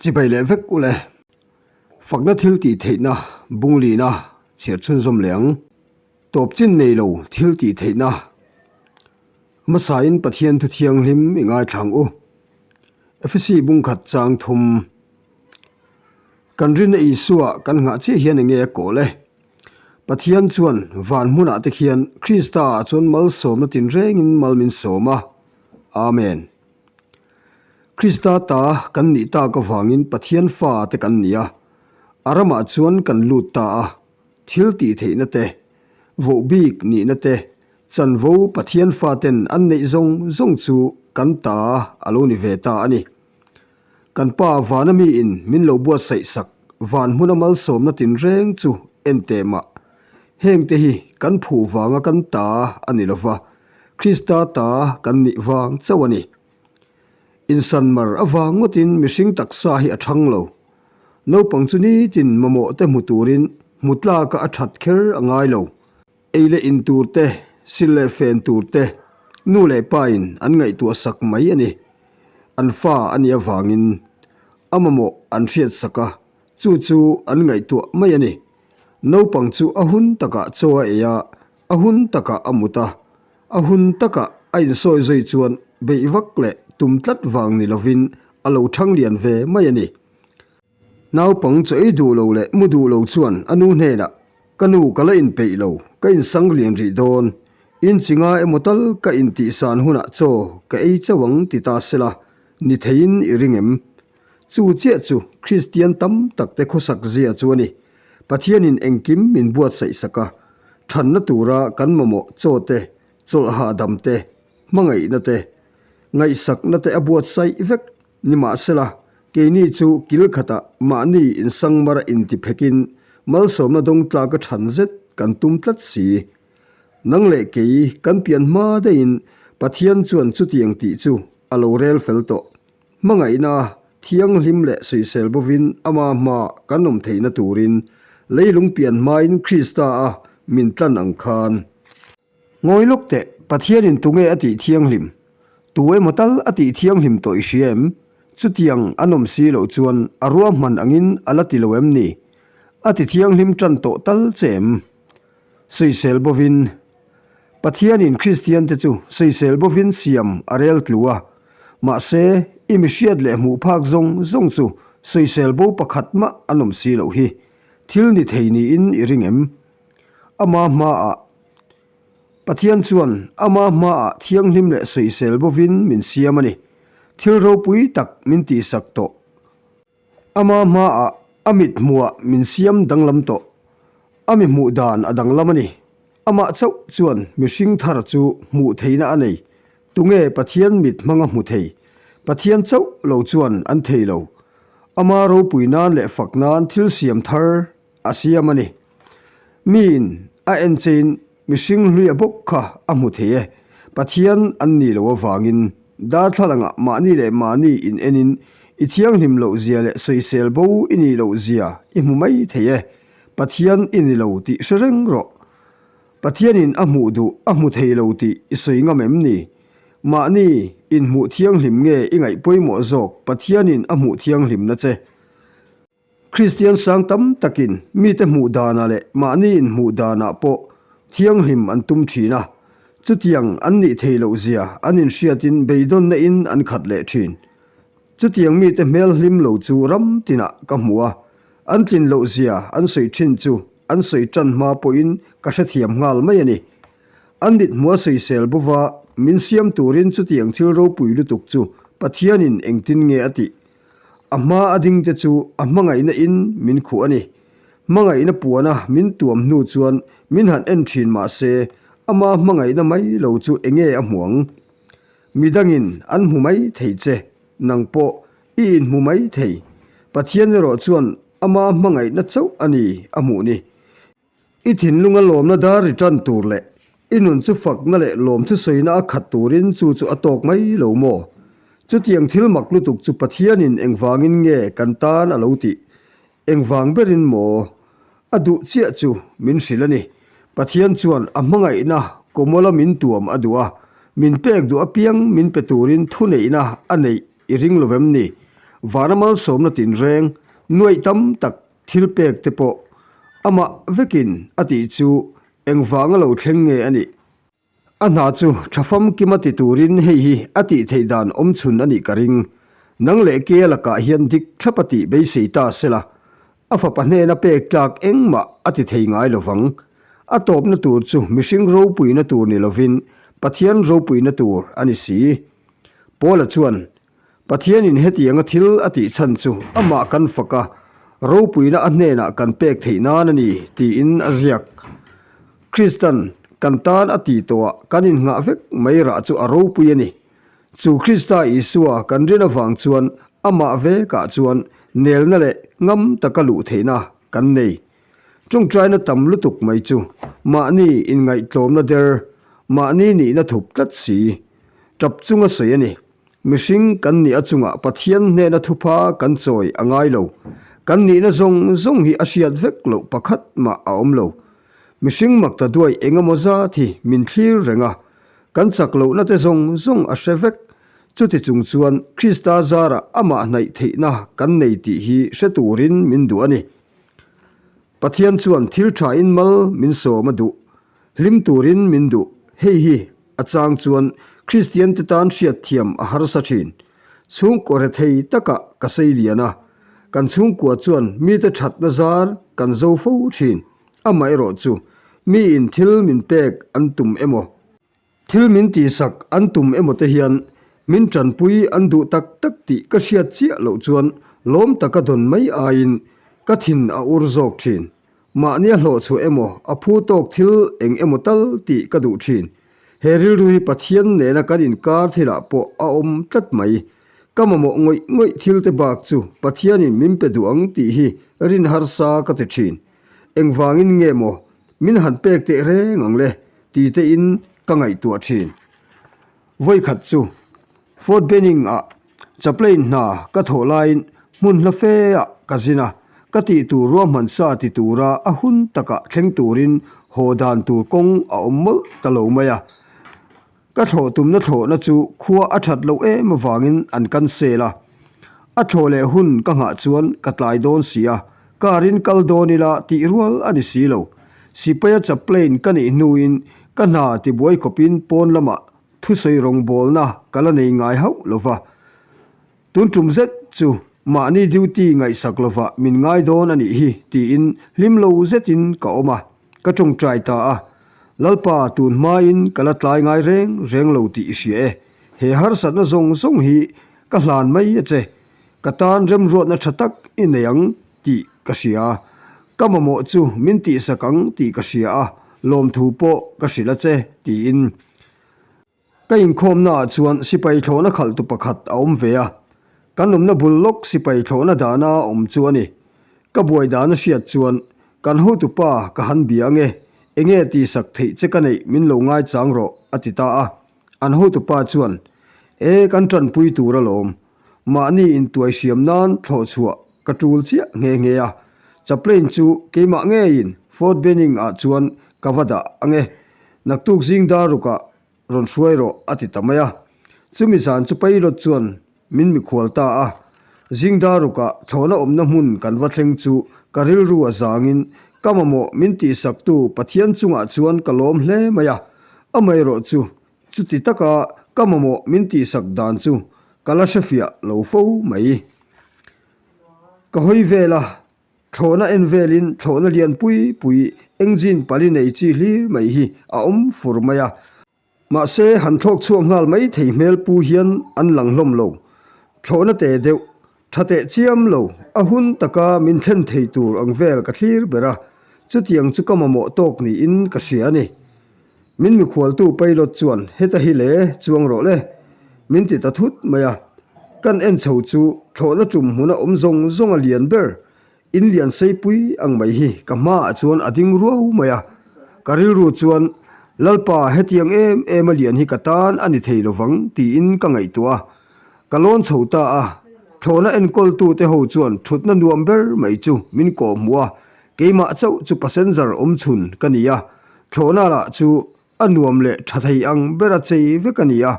Chibai leh vek ule. Fakna thil tih theihna bunglina chhiar chhunzawm leh ang. Tawp chin nei lo thil tih theihna hmasain Pathian thu thianghlim i ngaithla ang u. Efesi bungkhat chang thum. Kan rinna Isua kan nghah chiah hian enge a kawl e? Pathian chuan van hmunah te khian Krista ah chuan malsawmna tinrengin mal min sawm a. Amen. Krista ta kan nih tak avangin Pathian fa te kan ni a, a ramah chuan kan lut ta a, thil tih theihna te, voh bik nihna te, chanvo Pathian faten an neih zawng zawng chu kan ta a lo ni ve ta a ni. Kan Pa vana miin min lo buatsaih sak van hmuna malsawmna tinreng chu en teh mah. Hengte hi kan phuh vanga kan ta a ni lova, Krista ta kan nih vang chauh a ni. Insanmar avang ngawtin mihring taksa hi a thang lo. Naupang chu nitin mamawh te hmu turin hmu tlaka a that kher a ngai lo. Ei leh in tur te, sil leh fen tur te, nu leh pa in an ngaihtuah sak mai a ni. An fa a nih avangin a mamawh an hriat sak a, chu chu an ngaihtuah mai a ni. Naupang chu a hun takah chaw a ei a, a hun takah a mut a, a hun takah a insawi zui chuan beih vak leh tum tlat vang ni lovin a lo thang lian ve mai a ni. Naupang chaw ei duh lo leh mu duh lo chuan a nu hnenah, Ka nu ka la inpeih lo, ka insang lian rih dawn. Inchinga emaw tal ka intihsan hunah chaw ka ei chauh ang ti ta sela, ni theiin i ring em? Chu chiah chu Kristian tam takte khawsak zia chu a ni. Pathianin engkim min buatsaih sak a, thanna tura kan mamawh chaw te, chawlh hahdam te, hmangaihna te, ngaihsakna te a buatsaih vek. Nimahsela, keini chu kil khatah mahni insangmara intiphekin malsawmna dawngtlaka than zet kan tum tlat si. Nang leh kei kan pian hma daihin Pathian chuan chutiang tih chu a lo rel fel tawh. Hmangaihna thianghlim leh sawisel bovin ama hma kan awm theihna turin leilung pian hmain Krista a min tlan ang khan. Ngawi lawk teh, Pathianin tunge a tih thianghlim? Tu emaw tal a tih thianghlim tawh i hria em? Chutiang an awm si loh chuan a ruahman angin a la ti lo em ni? A ti thianghlim tan tawh tal che em? Sawisel bovin. Pathianin Kristiante chu sawisel bovin siam a rel tlu a, mahse i mi hriat leh hmuh phak zawng zawng chu sawisel bo pakhat mah an awm si loh hi. Thil ni thei niin i ring em? Ama hmaah Pathian chuan ama hmaah thianghlim leh sawisel bovin min siam a ni. Thil ropui tak min tihsak tawh. Ama hmaah a mit hmuhah min siam danglam tawh. A mi hmuh dan a danglam a ni. Amah chauh chuan mihring thar chu hmuh theihna a nei. Tunge Pathian mit hmanga hmu thei? Pathian chauh lo chuan an thei lo. Ama ropui nan leh fak nan thil siam thar a siam a ni. Miin a enchein mihring hluia bawk kha a hmu thei e. Pathian an nih loh avangin darthlalangah mahni leh mahni in enin i thianghlim loh zia leh sawisel bo i nih loh zia i hmu mai thei e. Pathian i ni lo tih hre reng rawh. Pathianin a hmuh duh a hmu thei lo tih i sawi ngam em ni? Mahni inhmuh thianghlim nge i ngaih pawimawh zawk Pathianin a hmuh thianghlimna che? Kristian sang tam takin mite hmuh danah leh mahni inhmuh danah pawh thianghlim an tum thin a, chutiang an nih thei loh zia an inhriatin beidawnna in an khat leh thin. Chutiang mite hmel hlim lo chu ram tinah ka hmu a, an tlin loh zia an sawi thin chu an sawi tan hma pawhin ka hrethiam nghal mai a ni. An mit hmua sawisel bova min siam turin chutiang thil ropui lutuk chu Pathianin engtin nge a tih? A hma a ding te chu a hmangaihna in min khuh a ni. Hmangaihna puana min tuam hnu chuan min han en thin mah se, ama hmangaihna mai lo chu enge a hmu ang? Midangin an hmu mai thei che, nang pawh i inhmu mai thei. Pathian erawh chuan ama hmangaihna chauh a ni a hmuh ni. I thinlunga lawmna dar ri tan tur leh i nun chu fakna leh lawmthu sawina a khat turin chu chu a tawk mai lo maw? Chutiang thil mak lutuk chu Pathianin engvangin nge kan tan a lo tih? Engvang berin maw? A duh chiah chu min hrilh a ni. Pathian chuan a hmangaihna kawmawla min tuam a duh a, min pek duh apiang min pe turin thuneihna a neih i ring lo vem ni? Vana malsawmna tinreng nuaih tam tak thil pek te pawh amah vekin a tih chu engvanga lo thleng nge a nih? A hna chu tha famkima ti turin hei hi a tih theih dan awm chhun a nih ka ring. Nang leh Kea lakah hian dik thlap a tih beisei ta sela, a fapa hnena pek tlak engmah a ti thei ngai lo vang. A tawpna tur chu mihring ropuina tur ni lovin Pathian ropuina tur a ni si. Paula chuan Pathianin hetianga thil a tih chhan chu amah kan fak a, ropuina a hnenah kan pek theih nan a ni, tiin a ziak. Kristan kan tan a tih tawhah kan innghah vek mai rah chu a ropui a ni. Chu Krista Isua kan rin avang chuan amah vekah chuan nelna leh ngam taka luh theihna kan nei. Tawngtaina tam lutuk mai chu mahni inngaihtlawmna der, mahni nihna thup tlat si, tap chunga sawi a ni. Mihring kan nih a chungah Pathian hnena thupha kan chawi a ngai lo. Kan nihna zawng zawng hi a hriat vek loh pakhat mah a awm lo. Mihring mak ta duai eng emaw zat hi min thlir reng a, kan chak lohna te zawng zawng a hre vek. Chuti chung chuan Krista zarah amah hnaih theihna kan nei tih hi hre turin min duh a ni. Pathian chuan thil thain mal min sawm a duh. Hlim turin min duh. Hei hi a chang chuan Kristian te tan hriatthiam a harsa thin. Chhungkaw rethei takah ka sei lian a, kan chhungkua chuan mite thatna zar kan zo fo thin. Amaherawh chu miin thil min pek an tum emaw? Thil min tihsak an tum emaw te hian min tanpui an duh tak tak tih ka hriat chiah loh chuan lawm taka dawn mai aiin ka thin a ur zawk thin. Mahnia hlawh chhuah emaw a phu tawk thil eng emaw tal tih ka duh thin. He rilru hi Pathian nena kan inkar thilah pawh a awm tlat mai. Ka mamawh ngawih ngawih thil te bak chu Pathianin min pe duh ang tih hi rin harsa ka ti thin. Engvangin nge maw min han pek teh reng ang le? Ti tein ka ngaihtuah thin. Vawikhat chu Fort Benning ah chaplain hna ka thawh laiin hmun hla fe ah ka zin a, ka tih tur ruahman sa ti tura a hun takah thleng turin haw dan tur kawng a awm mawlh ta lo mai a. Ka thlawh tumna thlawhna chu khua a that loh em avangin an cancel a. A thlawh leh hun ka nghah chuan ka tlai dawn si a, car in kal dawn ila tih rual a ni si lo. Sipaia chaplain ka nih hnuin ka hna tibuai khawpin pawn lamah thusawi rawngbawlna ka la nei ngai hauh lo va. Tun tum zet chu mahni duty ngaihsak lovah min ngai dawn a nih hi tiin hlim lo zetin ka awm a, ka tawngtai ta a. Lalpa tun hmain ka la tlai ngai reng reng lo tih i hria e. He harsatna zawng zawng hi ka hlan mai a che. Ka tan remruatna tha tak i nei ang tih ka hria. Ka mamawh chu min tihsak ang tih ka hria a, lawmthu pawh ka hrilh a che tiin. Ka inkhawmnaah chuan sipai thlawhna khalhtu pakhat a awm ve a, kan awmna bul lawk sipai thlawhna dahna a awm chu a ni. Ka buai dan a hriat chuan kan hotupa ka han bia ange, enge tihsak theih che ka neih min lo ngaichang rawh a ti ta a. An hotupa chuan, E kan tanpui tur alawm, mahni intuai hriam nan thlawh chhuah ka tul chiah nghe nghe a, chaplain chu keimah ngeiin Fort Benning ah chuan ka va dah ange, Naktuk zing dar rukah rawn hruai rawh a ti ta mai a. Chumi zan chu pilot chuan min mikhual ta a. Zing dar rukah thlawhna awmna hmun kan va thleng chu ka rilru a zangin ka mamawh min tihsaktu Pathian chungah chuan ka lawm hle mai a. Amaherawh chu chuti taka ka mamawh min tihsak dan chu ka la hrefiah lo fo mai. Ka hawi vel a. Thlawhna en velin thlawhna lian pui pui engine pali nei chi hlir mai hi a awm fur mai a. Mahse, han thlawk chhuak nghal mai thei hmel pu hian an lang hlawm lo. Thlawhna te deuh, tha teh chiam lo, a hun taka min thlen thei tur ang vel ka thlir ber a, chutiang chu ka mamawh tawk niin ka hria a ni. Min mikhualtu pilot chuan heta hi le, chuang rawh le, min ti ta thut mai a. Kan en chho chu thlawhna tum hmuna awm zawng zawng a lian ber, in lian seipui ang mai hi ka hmaah chuan a ding ruau mai a. Ka rilru chuan, Lalpa, hetiang em em a lian hi ka tan a ni thei lovang tiin ka ngaihtuah a. Ka lawn chho ta a, thlawhna enkawltute ho chuan thutna nuam ber mai chu min kawhhmuh a, keimah chauh chu passenger awmchhun ka ni a. Thlawhna lah chu a nuam leh tha thei ang bera chei vek a ni a,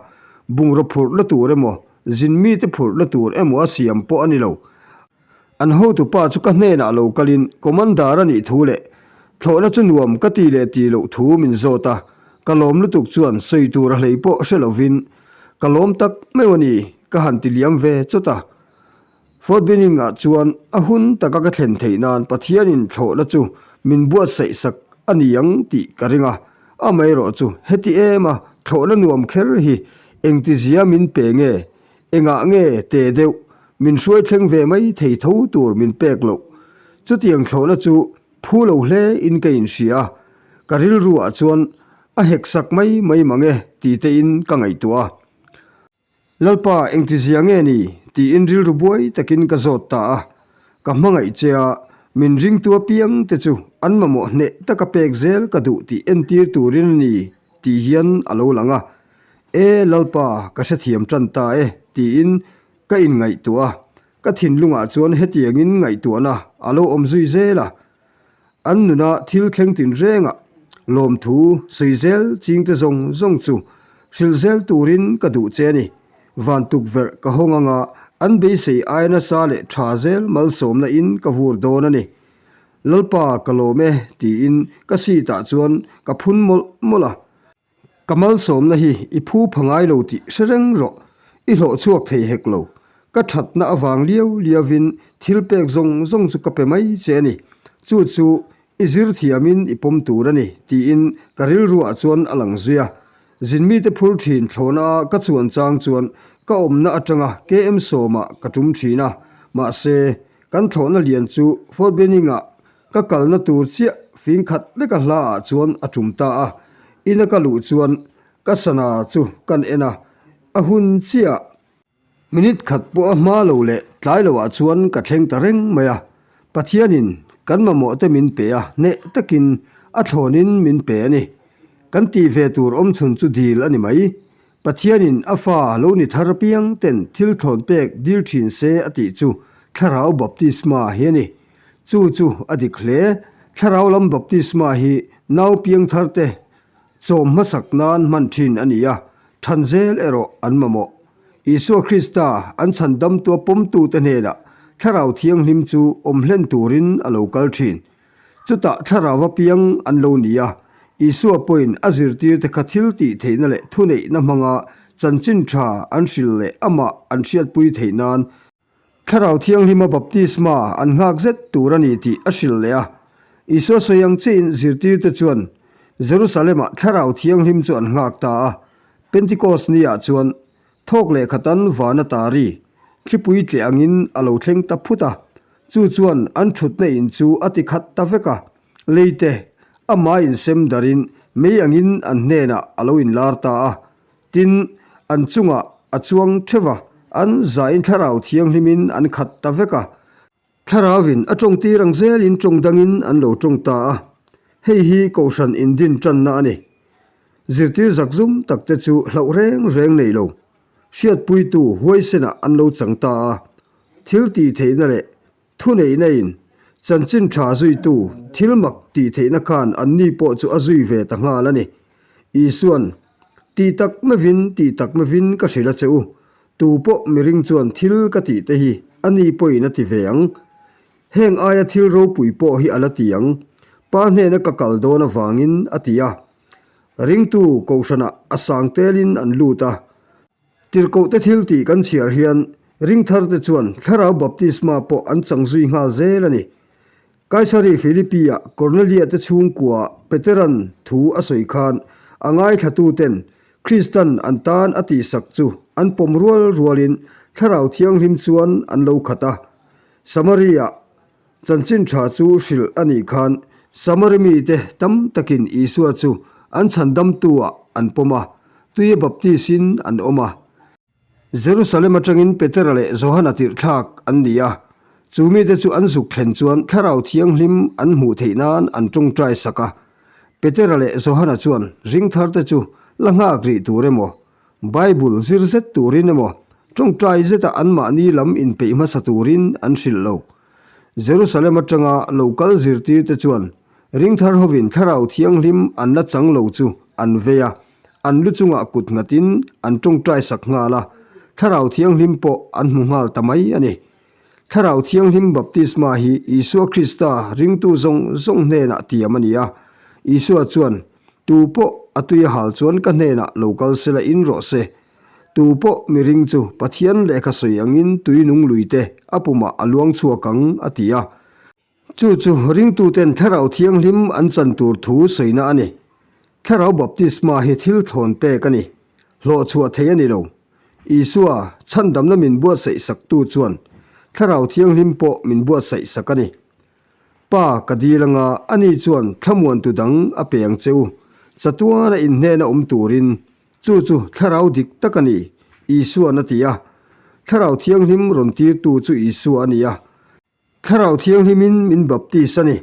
bungraw phurhna tur emaw, Zin mite phurhna tur emaw a siam pawh a ni lo. An hotupa chu ka hnenah lo kalin Commander a nih thu leh thlawhna chu nuam ka ti leh ti loh thu min zawt a, ka lawm lutuk chuan sawi tur a hlei pawh hre lovin ka lawm tak meuh a ni ka han ti liam ve chawt a. Fort Benning ah chuan a hun taka ka thlen theih nan Pathianin thlawhna chu min buatsaih sak a ni ang tih ka ring a, amaherawh chu heti em a thlawhna nuam kher hi engtizia min pe nge Engah nge te deuh min hruai thleng ve mai thei tho tur min pek loh? Chutiang thlawhna chu phu lo hle in ka inhria a, ka rilru ah chuan a hek sak mai mai mang e ti te in ka ngaihtuah a. Lalpa engtizia nge ni? tiin rilru buai takin ka zawt ta a. Ka hmangaih che a, min ringtu apiang te chu an mamawh hneh taka pek zel ka duh tih entir turin a ni tih hian a lo lang a. E Lalpa, ka hrethiam tan ta e, tiin ka inngaihtuah a. Ka thinlungah chuan hetiangin ngaihtuahna a lo awm zui zel a. An nuna thil thleng tinrengah lawmthu sawi zel chingte zawng zawng chu hrilh zel turin ka duh che a ni. Van tukverh ka hawng anga an beisei aia nasa leh tha zel malsawmna in ka vur dawn a ni. Lalpa ka lawm e, tiin ka seat ah chuan ka phun mawlh mawlh a. Ka malsawmna hi i phu pha ngai lo tih hre reng rawh, i hlawh chhuak thei hek lo. Ka thatna avang liau liauin thil pek zawng zawng chu ka pe mai che a ni. Chu chu i zir thiamin i pawm tur a ni, tiin ka rilruah chuan a lang zui a. Zinmite phur thin thlawhna a ka chuan chang chuan ka awmna atanga KM sawmah ka tum thin a, mahse kan thlawhna lian chu Fort Benning-ah Ka kalna tur chiah fing khat leka hla ah chuan a tum ta a, ina ka luh chuan ka sana chu kan en a, a hun chiah. Minute khat pawh a hma lo leh tlai lo ah chuan ka thleng ta reng mai a, Pathianin kan mamawh te min pe a, hneh takin a thlawnin min pe a ni. Kan tih ve tur awmchhun chu dil a ni mai. Pathianin a fa lo ni thar apiang ten thil thlawn pek dil thin se a tih chu Thlarau Baptisma hi a ni. Chu chu a dik hle. Thlarau lam baptisma hi nau piang thar te chawm hmasak nan hman thin a ni a, than zel erawh an mamawh. Isua Krista an chhandamtua pawmtute hnenah Thlarau Thianghlim chu awm hlen turin a lo kal thin. Chutah Thlarau apiang an lo ni a, Isua pawhin a zirtirte kha thil tih theihna leh thuneihna hmanga chanchin tha an hrilh leh amah an hriatpui theih nan Thlarau Thianghlima baptisma an nghak zet tur a ni tih a hrilh leh a. Isua sawi ang chiahin zirtirte chuan Jerusalem-ah Thlarau Thianghlim chu an nghak ta a. Pentecost ni-ah chuan thawk leh khatan vana tari, thlipui tleh angin a lo thleng ta phut a. Chu chuan an thutna in chu a ti khat ta vek a. Leite, amah insem darin mei angin an hnenah a lo inlar ta a. Tin, an chungah a chuang theuh a, an zain Thlarau Thianghlimin an khat ta vek a. Thlarauin a tawng tir ang zelin tawng dangin an lo tawng ta a. Hei hi Kohhran indin tanna a ni. Zirtir zakzum takte chu hlauh reng reng nei lo, hriatpuitu huaisenah an lo chang ta a. Thil tih theihna leh Thuneihna in chanchin tha zuitu thil mak tih theihna khan anni pawh chu a zui ve ta nghal a ni. Isuan, Tih tak mevin, tih tak mevin ka hrilh a che u, tu pawh miring chuan thil ka tih te hi ani pawhin a ti ve ang. Heng aia thil ropui pawh hi a la ti ang, Pa hnena ka kal dawn avangin a ti a. Ringtu kohhranah a sang telin an lut a. Tirhkohte thil tih kan chhiar hian ringtharte chuan Thlarau baptisma pawh an chang zui nghal zel a ni. Kaisari Philippi-ah Kornelia te chhungkuaah Peteran thu a sawi khan a ngaithlatuten Kristan an tan a tihsak chu an pawm rual rualin Thlarau Thianghlim chuan an lo khat a. Samaria-ah Chanchin tha chu hrilh a nih khan Samari mite tam takin Isua chu an chhandamtu-ah an pawm a, tuia baptis-in an awm a. Jerusalem atangin Petera leh Johana tirhthlak an ni a, chu mite chu an zuk thlen chuan Thlarau Thianghlim an hmuh theih nan an tawngtai sak a. Petera leh Johana chuan ringtharte chu la nghak rih tur emaw, Bible zir zet turin emaw, tawngtai zeta anmahni lam inpeih hmasa turin an hrilh lo. Jerusalem atanga lo kal zirtirte chuan ringthar hovin Thlarau Thianghlim an la chang lo chu an vei a, an lu chungah kut nghatin an tawngtai sak nghal a. Thlarau Thianghlim pawh an hmu nghal ta mai a ni. Thlarau Thianghlim baptisma hi Isua Krista ringtu zawng zawng hnenah tiam a ni a. Isua chuan, Tu pawh a tui a hal chuan ka hnenah lo kal sela in rawh se. Tu pawh miring chu Pathian lehkha sawi angin tui nung lui te a pumah a luang chhuak ang, a ti a. Chu chu ringtuten Thlarau Thianghlim an chan tur thu sawina a ni. Thlarau baptisma hi thil thlawn pek a ni. Hlawh chhuah thei a ni lo. Isua, chhandamna min buatsaih saktu chuan Thlarau Thianghlim pawh min buatsaih sak a ni. Pa, ka dil anga ani chuan thlamuantu dang a pe ang che u. Chatuana inhnena awm turin chu chu Thlarau dik tak a ni, Isua'n a ti a. Thlarau Thianghlim rawn tirtu chu Isua a ni a. Thlarau Thianghlimin min baptis a ni.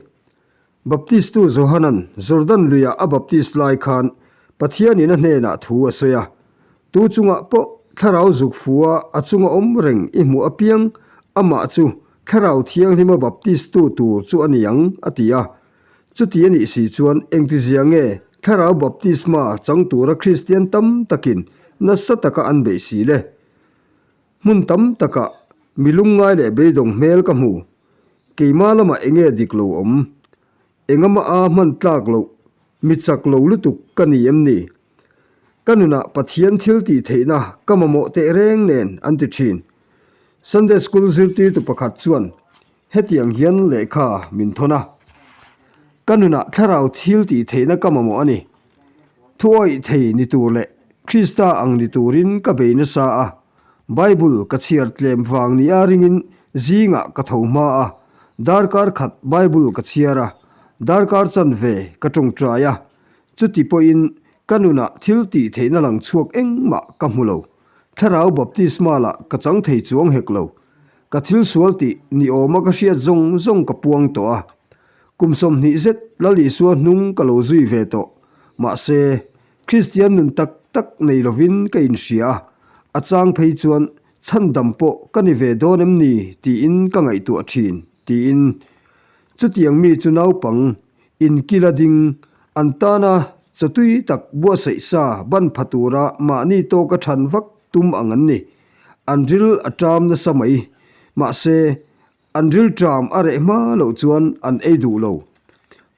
Baptistu Johanan Jordan luiah a baptis lai khan Pathianin a hnenah thu a sawi a, Tu chungah pawh Thlarau zuk fua a chunga awm reng i hmuh apiang, amah chu Thlarau Thianghlima baptistu tur chu a ni ang, a ti a. Chuti a nih si chuan engtizia nge Thlarau baptisma chang tura Kristian tam takin nasa taka an beih si le? Hmun tam takah mi lungngai leh beidawng hmel ka hmu. Keimah lamah enge dik lo awm? Engamaha a hman tlak loh mi chak lo lutuk ka ni em ni? Ka nunah Pathian thil tih theihna ka mamawh teh reng nen an ti thin. Sunday School zirtirtu pakhat chuan hetiang hian lehkha min thawn a, Ka nunah thlarau thil tih theihna ka mamawh a ni. Thuawih thei ni tur leh Krista ang ni turin ka bei nasa a, Bible ka chhiar tlem vang nia ringin zingah ka tho hma a, darkar khat Bible ka chhiar a, darkar chanve ka tawngtai a, chuti pawhin ka nunah thil tih theihna lang chhuak engmah ka hmu lo. Thlarau baptisma lah ka chang thei chuang hek lo. Ka thil sual tih ni awma ka hriat zawng zawng ka puang tawh a. Kum 20 zet Lal Isua hnung ka lo zui ve tawh. Mahse, Kristian nun tak tak nei lovin ka inhria a, a chang phei chuan chhandam pawh ka ni ve dawn em ni tiin ka ngaihtuah thin, tiin. Chutiang mi chu naupang inkila ding an tana chawtui tak buatsaih sa ban pha tura mahni tawka than vak tum ang an ni. An ril a ṭam nasa mai. Mahse, An rilṭam a reh hma loh chuan an ei duh lo.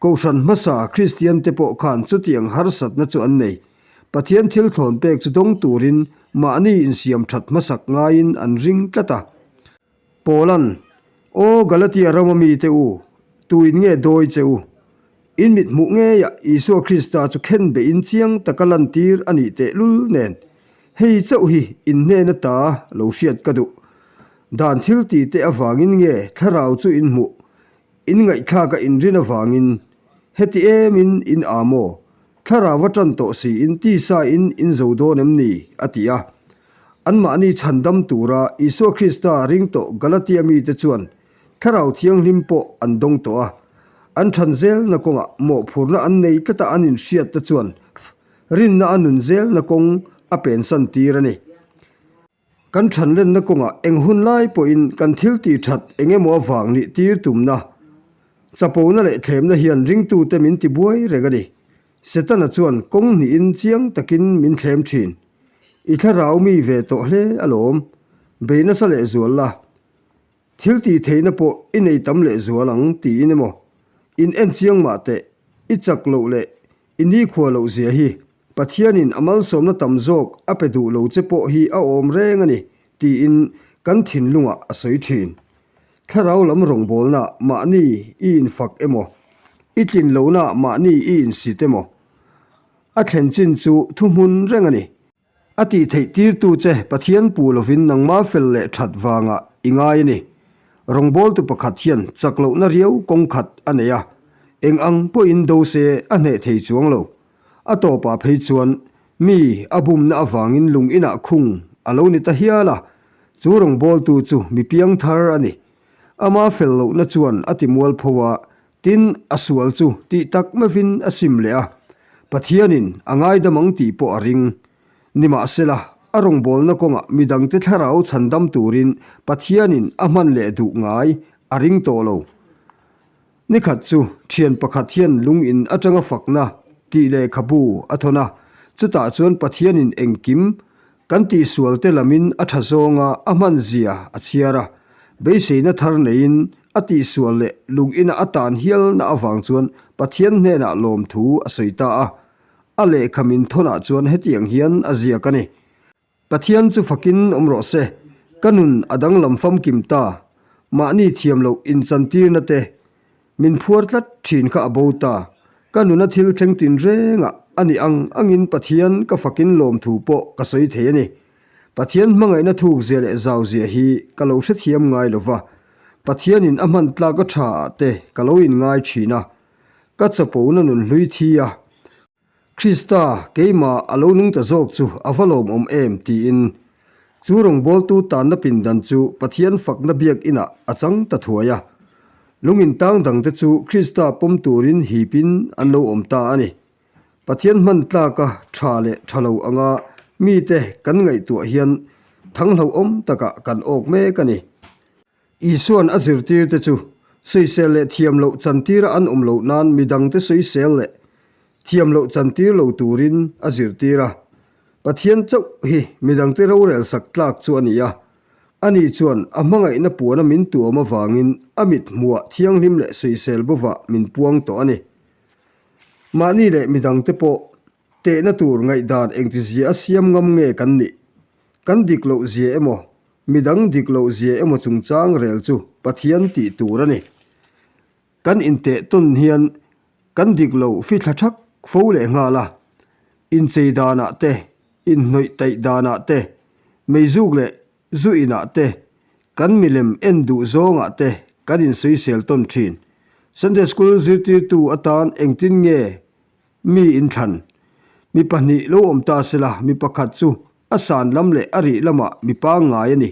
Kohhran hmasa Kristian te pawh khan chutiang harsatna chu an nei. Pathian thil thlawn pek chu dawng turin mahni insiam ṭhat hmasak ngaiin an ring tlat a. Paula'n, Aw Galatia rama mite u, tuin nge dawi che u? In mit hmuh ngeiah Isua Krista chu khen beihin chiang taka lantir a nih tehlul nen, hei chauh hi in hnena ta lo hriat ka duh. Dan thil ti te avangin nge thlarau chu in hmuh, in ngaihthlak a inrin avangin heti emin in aa maw? Thlarau a tan tawh siin tisa in in zo dawn em ni? a ti a. Anmahni chhandam tura Isua Krista ring tawh Galatia mite chuan Thlarau Thianghlim pawh an dawng tawh a. An than zelna kawngah mawhphurhna an nei tlata an inhriatte chuan rinna a nun zelna kawng a pensan tir a ni. Kan thanlenna kawngah eng hun lai pawhin kan thil tih that eng emaw avang nih tir tumna, chapona leh thlemna hian ringtute min ti buai reng a ni. Setana chuan kawng hnihin chiang takin min thlem thin. I thlarau mi ve tawh hle alawm. Bei nasa leh zual la. Thil tih theihna pawh i nei tam leh zual ang tiin emaw, in en chiang mah teh, i chak loh leh i nikhua loh zia hi Pathianin a malsawmna tam zawk a pe duh lo che pawh hi a awm reng a ni, tiin kan thinlungah a sawi thin. Thlarau lam rawngbawlnaah mahni i infak emaw, i tlin lohnaah mahni i insit emaw, a thlen chin chu thuhmun reng a ni. A tih theih tirtu che Pathian puh lovin nangmah fel leh that vangah i ngai a ni. Rawngbawltu pakhat hian chak lohna riau kawng khat a nei a, eng ang pawhin do se a hneh thei chuang lo. A tawpah phei chuan mi a bumna avangin lung inah khung a lo ni ta hial a, chu rawngbawltu chu mi piangthar a ni. Ama fel lohna chuan a ti mualpho a, tin a sual chu tih tak meuhin a sim leh a, Pathianin a ngaidam ang tih pawh a ring. Nimahsela, a rawngbawlna kawngah midangte thlarau chhandam turin Pathianin a hman leh duh ngai a ring tawh lo. Ni khat chu thian pakhat hian lung in atanga fakna tih lehkhabu a thawn a, chutah chuan Pathianin engkim. Kan tihsualte lamin a tha zawnga a hman zia a chhiar a, beiseina thar neiin a tihsual leh lung ina a tan hialna avang chuan Pathian hnenah lawmthu a sawi ta a. A lehkha min thawnah chuan hetiang hian a ziak a ni. Pathian chu fakin awm rawh se, ka nun a danglam famkim ta, mahni thiam loh inchantirna te min phuar tlat thin kha a bo ta, ka nuna thil thleng tin rengah a nih ang angin Pathian ka fakin lawmthu pawh ka sawi thei a ni. Pathian hmangaihna thuk zia leh zau zia hi ka lo hrethiam ngai lo va, Pathianin a hman tlak a tha ah te ka lo inngai thin a, ka chapona nun hlui thi a, Krista, keimah a lo nung ta zawk chu a va lawmawm em? tiin chu rawngbawltu tanna pindan chu Pathian fakna biakinah a chang ta thuai a. Lungin tang dangte chu Krista pawm turin hipin an lo awm ta a ni. Pathian hman tlaka tha leh tha lo anga mite kan ngaihtuah hian thang hlauhawm takah kan awk mek a ni. Isua'n a zirtirte chu sawisel leh thiam loh chantira an awm loh nan midangte sawisel leh thiam loh chantir lo turin a zirtir a. Pathian chauh hi midangte rorel sak tlak chu a ni a. Ani chuan a hmangaihna puana min tuam avangin a mit hmuah thianghlim leh sawisel bovah min puang tawh a ni. Mahni leh midangte pawh tehna tur ngaihdan engtizia a siam ngam nge kan nih? Kan dik loh zia emaw Midang dik loh zia emaw chungchang rel chu Pathian tih tur a ni. Kan inteh tawn hian kan dik lo fithla thak fo leh nghal a, inchei danah te, inhnawih taih danah te, meizuk leh zu inah te, kan milem en duh zawngah te kan insawisel tawn thin. Sunday School zirtirtu atan engtin nge Mi inthlan. Mi pahnih lo awm ta sela, mi pakhat chu a san lam leh a rih lamah mi pangngai a ni,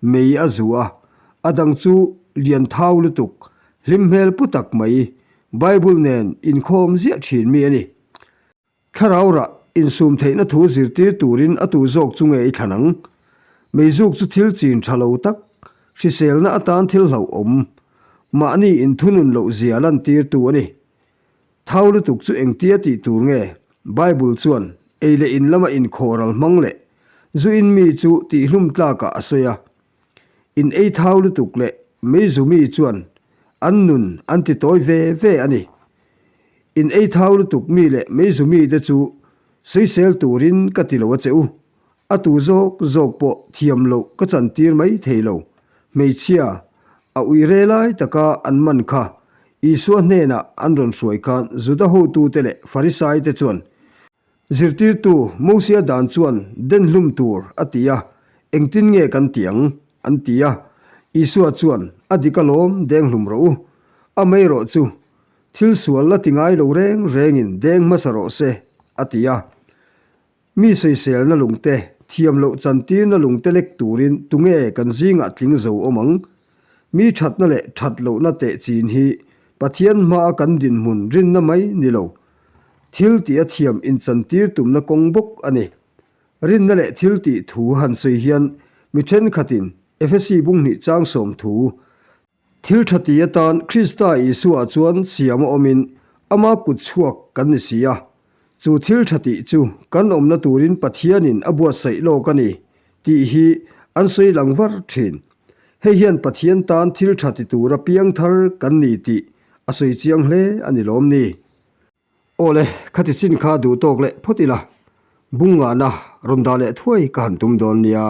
mei a zu a. A dang chu lian thau lutuk, hlim hmel pu tak mai, Bible nen inkhawm ziah thin mi a ni. Thlarau rah insum theihna thu zirtir turin a tu zawk chu nge i thlan ang? Meizuk chu thil chin tha lo tak, hriselna atan thil hlauhawm, mahni inthunun loh zia lantirtu a ni. Thau lutuk chu engtia tih tur nge? Bible chuan ei leh in lama inkhawhral hmang leh zu in mi chu tihhlum tlakah a sawi a. In ei thau lutuk leh meizu mi chuan an nun an ti tawi ve ve a ni. In ei thau lutuk mi leh meizu mite chu sawisel turin ka ti lo a che u. A tu zawk zawk pawh thiam loh ka chantir mai thei lo. Hmeichhia, a ui re lai taka an man kha Isua hnenah an rawn hruai khan Juda hotute leh Farisaite chuan, Zirtirtu, Mosia dan chuan den hlum tur a ti a, engtin nge kan ti ang? an ti a. Isua chuan, A dik alawm, deng hlum rawh u. Amaherawh chu, thil sual la ti ngai lo reng rengin deng hmasa rawh se, a ti a. Mi sawiselna lungte, thiam loh chantirna lungte lek turin tunge kan zingah tling zo awm ang? Mi thatna leh that lohna teh chin hi Pathian hmaa kan dinhmun rinna mai ni lo. Thil tih a thiam inchantir tumna kawng bawk a ni. Rinna leh thil tih thu han sawi hian mi thenkhatin Efesi bunghnih chang sawm thu Thil tha ti atan Krista Isua chuan siam a awmin ama kut chhuak kan ni si a. Chu thil tha tih chu kan awmna turin Pathianin a buatsaih lawk a ni tih hi an sawi lang var thin. Hei hian Pathian tan thil tha ti tura piang thar kan ni tih a sawi chiang hle a ni lawm ni? Awle, khati chin kha duh tawk leh phawt ila, bung ngahna rawn dah leh thuai ka han tum dawn nia.